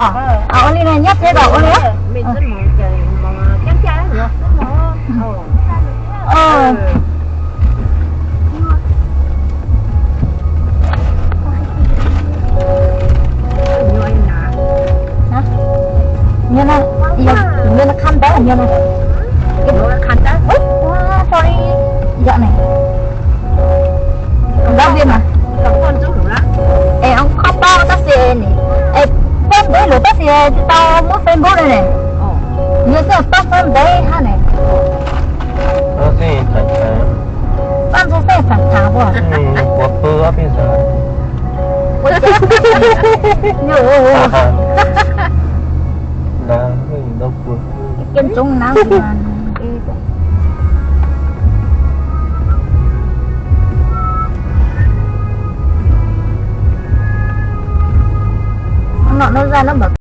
Ua li no nyob tsev kom ua li. Nyob no, nyob no khab ntawd nyob no. Sorry, yog ne. Ntawd vi mas. Es ob khob pob tab sis ne, es pab ntev lawm tab sis tsis tau muab Facebook li ne. Yog xwb pab ntev hab ne. Pab ntxog xwb tham tham ua. Ua cas? Ntxoov na. Nom no zaj no npam